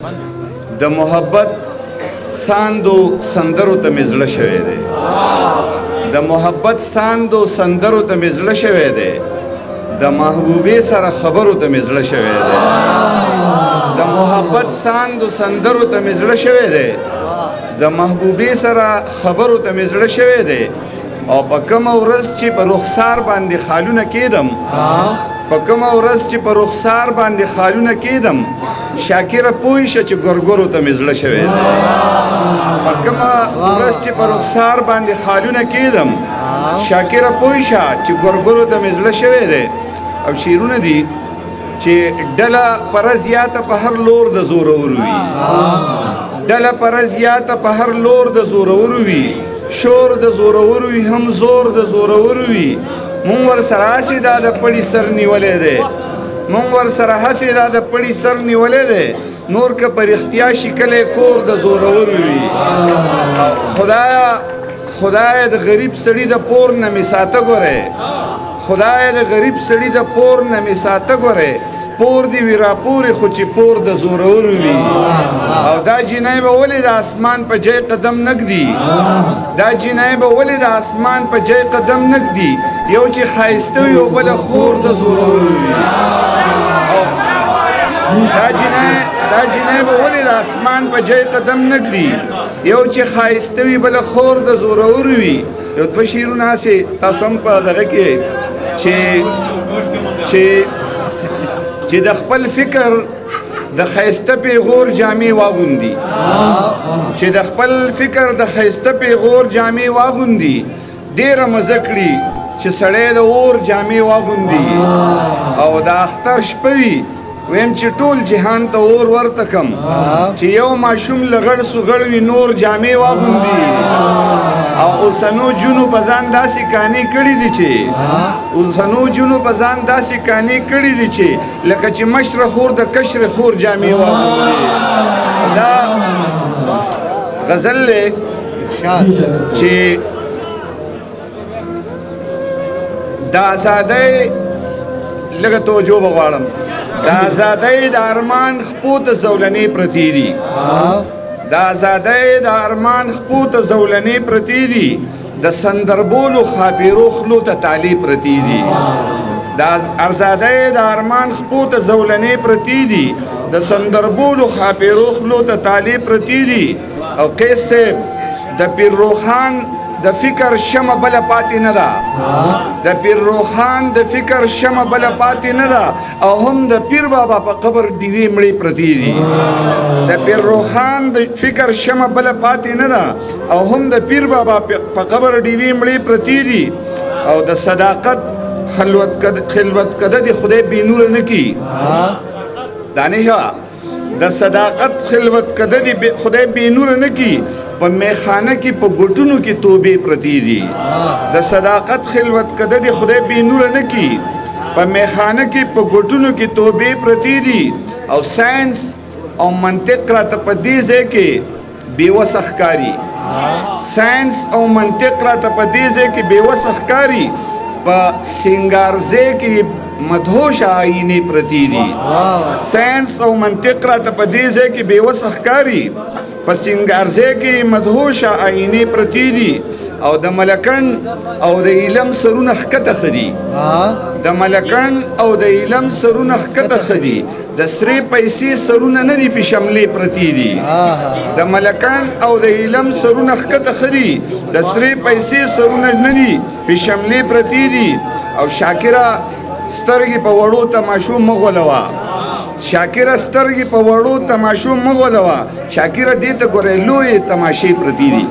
د محبت ساندو سندرو ته مې زړه شوی دی، د محبت ساندو سندرو ته مې زړه شوی دی، د محبوبې سره خبرو ته مې زړه شوی دی، د محبت ساندو سندرو ته مې زړه شوی دی، د محبوبې سره خبرو ته مې زړه شوی دی. او په کومه ورځ چې په رخسار باندې خالونه کېدم، په کومه ورځ چې په رخسار باندې خالونه کېدم، شاکره پوه شه چې ګورګورو ته مې زړه شوی دی. په کومه ورځ چې په رخسار باندې خالونه کېدم، شاکره پوه شه چې ګورګورو ته مې زړه شوی دی. او شعرونه دي چې ډله پر زیاته په هر لور د زورور وي، ډله پر زیاته په هر لور د زورور وي، شور د زورور وي هم زور د زورور وي. مونږ ور سره هسې دا د پړي سر نیولی دی، مونږ ور سره هسې دا د پړي سر نیولی دی، نور که په رښتیا شي کلی کور د زورور وي. خدایا خدای د غریب سړي د پور نه مې ساته ګوره، خدای د غریب سړي د پور نه مې ساته ګوره، پور دی وی راپورې خو چې پور د زورور وي. او دا جینۍ به ولې د اسمان په جای قدم نه ږدي، دا جینۍ به ولې د اسمان په جای قدم نه ږدي، یو چې ښایسته وي او بله خور د زورور وي. دا جینۍ، دا جینۍ به ولې د اسمان په جای قدم نه ږدي، یو چې ښایسته وي بله خور د زورور وي. یو دوه شعرونه هسې تاسو هم په دغه کې چې چې چې د خپل فکر د ښایسته پیغور جامې واغوندي، چې د خپل فکر د ښایسته پیغور جامې واغوندي، ډېره مزه کړي چې سړی د اور جامې واغوندي. او د اختر شپه وي، ویم چې ټول جهان ته اور ورته کم، چې یو ماشوم لغړ سوغړ وي نور جامې واغوندي. او اوسنو جونو په ځان داسې کانې کړي دي چې اوسنو جونو په ځان داسې کانې کړي دي چې لکه چې مشره خور د کشرې خور جامې واغوندي. دا غزل دی چې د ازادۍ لږه توجه به غواړم. د ازادۍ د ارمان خپو ته زولنې پرتې دي، د ازادۍ د ارمان خپو ته زولنې پرتې دي، د سندربولو خاپیرو خلو ته تالې پرتې دي، د ازادۍ د ارمان خپو ته زولنې پرتې دي، د سندربولو خاپیرو خلو ته تالې پرتې دي. او قیس صاحب د پیر روښان د فکر شمه بله پاتې نه ده، د پیر روښان د فکر شمه بله پاتې نه ده، او هم د پیر بابا په قبر ډیوې مړې پرتې دي. د پیر روښان د فکر شمه بله پاتې نه ده، او هم د پیر بابا په قبر ډیوې مړې پرتې دي. او د صداقت خلوت کده دې خدای بې نوره نه کړي. دانشه د صداقت خلوت کده دې خدای بې نوره نه کړي، په میخانه کې په ګوټونو کې توبې پرتې دي. د صداقت خلوت کده دې خدای بې نوره نه کړي، په میخانه کې په ګوټونو کې توبې پرتې دي. او ساينس او منطق راته په دې ځای کې بې وسه ښکاري، ساينس او منطق راته په دې ځای کې بې وسه ښکاري، په سینګارځای کې مدهوشه آینې پرتې دي. ساينس او منطق راته په دې ځای کې بې وسه ښکاري، په سینګارځای کې مدهوشه آینې پرتې دي. او د ملکن او د علم سرونه ښکته ښه دي، د ملکن او د علم سرونه ښکته ښه دي، د سرې پیسې سرونه نه دي په شملې پرتې دي. د ملکن او د علم سرونه ښکته ښه دي، د سرې پیسې سرونه نه دي په شملې پرتې دي. او شاکره سترګې په وړو تماشو مه غولوه، شاکره سترګې په وړو تماشو مه غولوه، شاکره دې ته ګورې لویې تماشې پرتې دي.